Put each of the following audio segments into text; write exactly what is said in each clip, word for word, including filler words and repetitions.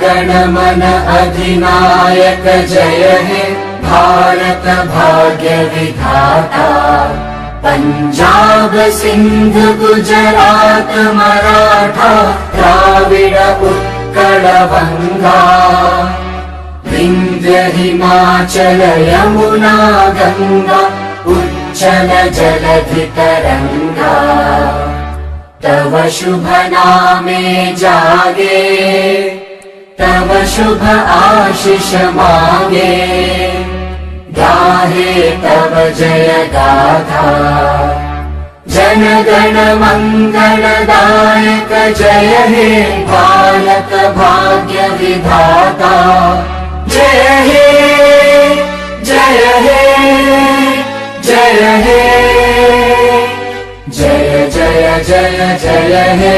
गण मन अधिनायक जय हे भारत भाग्य विधाता। पंजाब सिंध गुजरात मराठा द्राविड़ उत्कल वंगा। विंध्य हिमाचल यमुना गंगा उच्छल जलधि तरंगा। तव शुभ नामे जागे, तव शुभ आशीष मांगे, गाहे तव जय गाथा। जन गण मंगल दायक जय हे भारत भाग्य विधाता। जय हे, जय हे, जय हे। जय जय जय जय हे।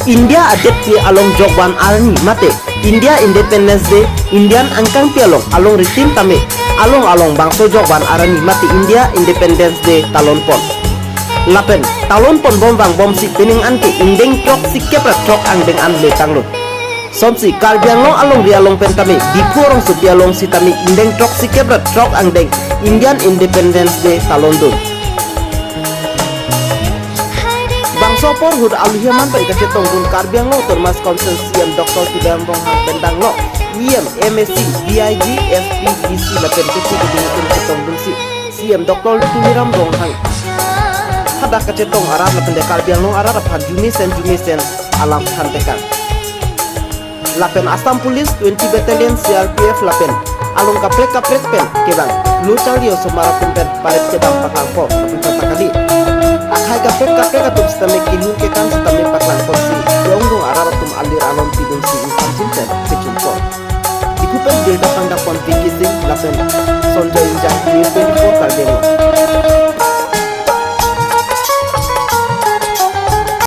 India adetpi along jokvan arni mate India Independence Day, Indian angkangpi along alongri tin tame along along bangso jokvan arni mate India Independence Day talon pon. Lapen talon pon bom vang bomsi pining anke ingdeng throksi kep ra throk angdeng an le tanglo. Somsi Karbi Anglong alongri along pen tame Diphu rongsopi along sitame ingdeng throksi kep ra throk angdeng Indian Independence Day talon dun. Bangso apor ahut aluhi aman pen kachetong dun Karbi Anglong Autonomous Council C E M Doctor Tuliram Ronghang pen danglo E M, M A C, D I G, S P, D C lapen kethek keding atum chetong dunsi C E M Doctor Tuliram Ronghang hadak kachetong arat lapen de Karbi Anglong arat aphan arjumesen arjumesen alam than tekang. Lapen Assam Police twenty Battalion, C R P F lapen along kaprek kaprek pen kevang lo charli osomar atum pen parep kedam paklangpo lapen patakali. Akhai kaprek kaprek atum sitame kinu kekang sitame paklangponsi ke-ongdung arat atum alir alon pidunsi ingsamjin pen kechumpo. Diphu pen birta pangdakpon Vicky Singh lapen Sanjoy Ingjang, News twenty-four Karbi Anglong.